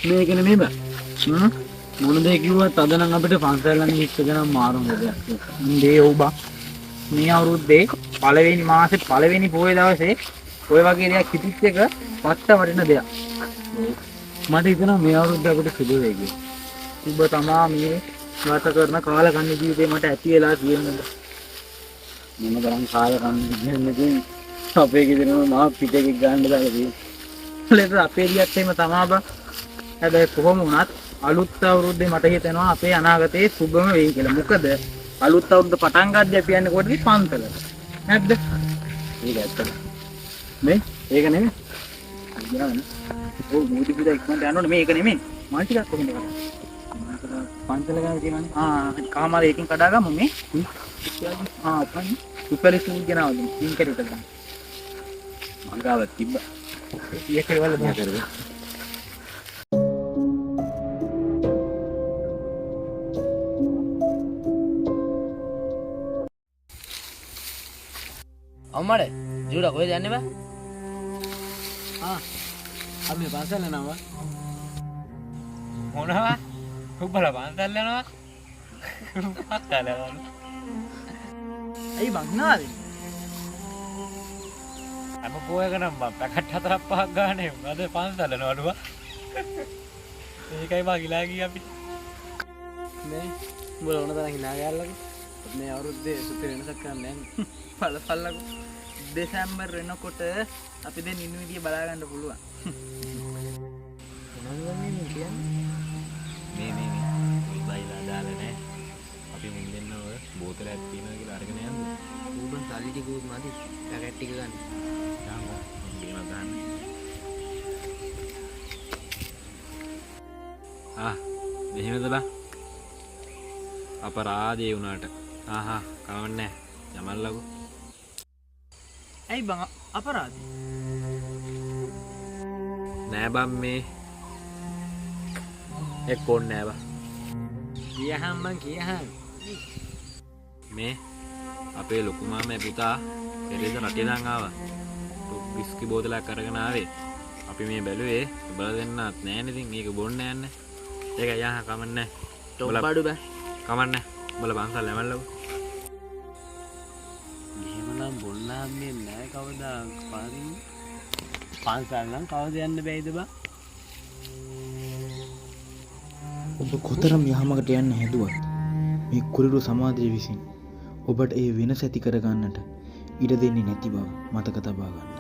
මේක නෙමෙයි බං. මොන දේ කිව්වත් අද නම් අපිට පන්සල් ළඟ හිටගෙන නම් මාරුම දෙයක්. දේ ඔව් බං. මේ අවුරුද්දේ පළවෙනි මාසේ පළවෙනි පොය දවසේ ඔය වගේ දෙයක් හිතිච්ච එක පට්ට වටින දෙයක්. මට හිතෙනවා මේ අවුරුද්ද අපිට සුබ වෙයි කියලා. සුබ තමා මේ ගත කරන කාලකන්ණි ජීවිතේ මට ඇති වෙලා තියෙන්නේ. මොන තරම් කාලකන්ණි කියන්නේ ඉතින් අපේ ගෙදරම මහා පිටකෙක් ගන්න දාලා තියෙනවා. ලෙස අපේ දියත් එහෙම තමා බං. හැබැයි කොහොම වුණත් අලුත් අවුරුද්දේ මට හිතෙනවා අපේ අනාගතේ සුබම වෙයි කියලා. මොකද අලුත් අවුරුද්ද පටන් ගද්දී අපි යන්නේ කොහෙටද? පන්සලට. නැද්ද? ඒක ඇත්තද? මේ ඒක නෙමෙයි. අයියා නේ. ඔව් මූටි පිට ඉක්මනට යන්න ඕනේ. මේ ඒක නෙමෙයි. මල් ටිකක් කොහෙන්ද කරන්නේ? පන්සල ගාන තියෙනවනේ. ආ කාමාර ඒකෙන් කඩා ගමු මේ. ආ උපන් උපරිම සූත් ගෙනාවද? පින් කැටට ගන්න. මං ගාව තිබ්බා. ඒක වල මෙයා කරගෙන. අම්මඩ ජූඩා කොහෙද යන්නේ බං? ආ අපි මේ පන්සල් යනවා. මොනවා? උඹලා පන්සල් යනවා? පන්සල් යනවා. ඇයි බං hina වෙන්නේ? හැම පොයකනම් බං පැකට් හතරක් පහක් ගානේ අද පන්සල් යනවලු බං. ඒකයි බං ගිලා ගියේ අපි. මේ උඹලා ඕන තරම් hina ගාල්ලකෝ. මේ අවුරුද්දේ සුපිරි වෙනසක් කරන්න යන්නේ. බලපල්ලකෝ. දෙසැම්බර් වෙනකොට අපි දැන් ඉන්න විදිය බලා ගන්න පුළුවන්. මොනවද මේ කියන්නේ? මේ මේ මේ ඔය බයිලා දාලා නෑ. අපි මුන් දෙන්න ඔය බෝතලයක් තියනවා කියලා අරගෙන යන්න. ඌ බං සල්ලි ටිකුත් මදි. පැකට් ටික ගන්න. යන්න බං. මම ගේමක් ගන්න. ආ මෙහෙමද බං? අපරාධේ වුණාට. ආහා කමන්නේ යමල්ලකෝ. ඇයි බං අපරාධේ? නෑ බං මේ එක්ක ඕනේ නෑ බං. කියහන් බං කියහන්. මේ අපේ ලොකු මාමේ පුතා පෙරේද රටේ දාන් ආවා. ටොප් විස්කි බෝතලයක් අරගෙන ආවේ. අපි මේ බැලුවේ උඹලා දෙන්නත් නෑනේ ඉතින් මේක බොන්න යන්නේ. ඒකයි යහා කමන්නේ. ටොප් බඩු බං. කමන්නේ. උඹලා පන්සල් යමල්ලකෝ. එහෙමනම් බොන්න හම්බෙන්නේ නෑ කවදා පාරින්. පන්සල් නම් කවද යන්න බැයිද බං? ඔබ කොතරම් යහමකට යන්න හැදුවත් මේ කුරිරු සමාජය විසින් ඔබට ඒ වෙනස ඇති කරගන්නට ඉඩ දෙන්නේ නැති බව මතක තබා ගන්න.